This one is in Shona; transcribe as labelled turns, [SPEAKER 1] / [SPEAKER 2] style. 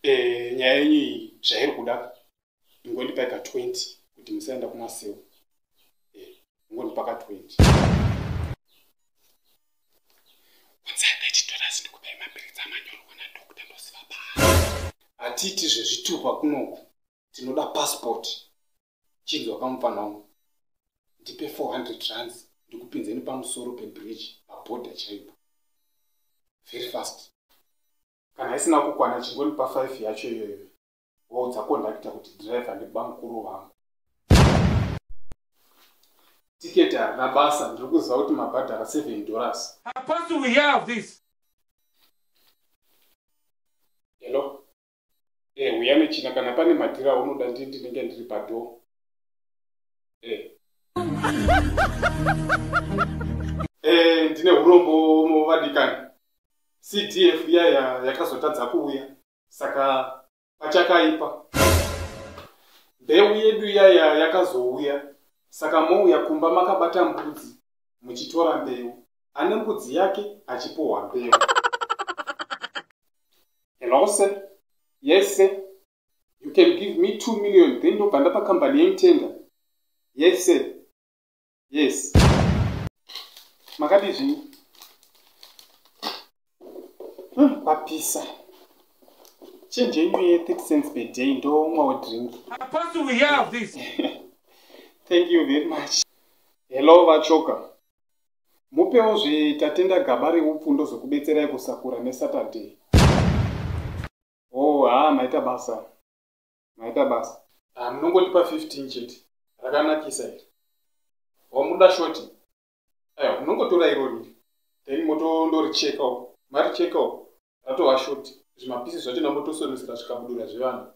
[SPEAKER 1] Nyaya yenyu iyi zvairi kuda ingondipai ka 20 kuti musaenda kumaseu. Ingondipa ka 20. Unzai $30 ndikupai mapiritsi amanyorwa nadoctor ndosiva paari. Hatiti zvezvitupa kunoku, tinoda passport. Chinzwa kamupfana wangu, ndipe 400 rands ndikupinzeni pamusoro pebridge pabhodha chaipo. Very fast. Kana isina kukwana chingonipa 5 yacho iyoyo. Woudza conductor kuti driver ndibamukuru vangu. Tiketi harina basa, ndiri kuziva kuti mabhadhara $7.
[SPEAKER 2] Apostle, we hear of this.
[SPEAKER 1] Hello? Uya nechina kana pane madhira aunoda ndinenge ndiri padoor. Ndine urombo vadikani. CDF iya yakazotadza kuuya, saka pachakaipa. Mbeu yedu iya yakazouya, saka mouya kumba makabata mbudzi muchitora mbeu. Ane mbudzi yake achipuhwa mbeu. Hello sir. Yes sir. You can give me 2 million then ndobva ndapa company yenyu tender. Yes sir. Yes. Makadii zvenyu? Kwapisa. Change yenyu ye 30 cents per day ndomwawo drink.
[SPEAKER 2] Apostle, we hear of this.
[SPEAKER 1] Thank you very much. Hello vachoka. Mupewo zvetatenda gaba reupfu ndozokubetserai kusakura neSaturday. Oh, ha, maita basa. Maita basa. Munongondipa 15 chete. Rakanakisa iri. Wamuda shoti. Aiwa, munongotora irori. Then motondoricheka uko. Maricheka uko. Ratova shoti. Zvimapisi zvacho ndambotosonesera zvikabudura zvevanhu.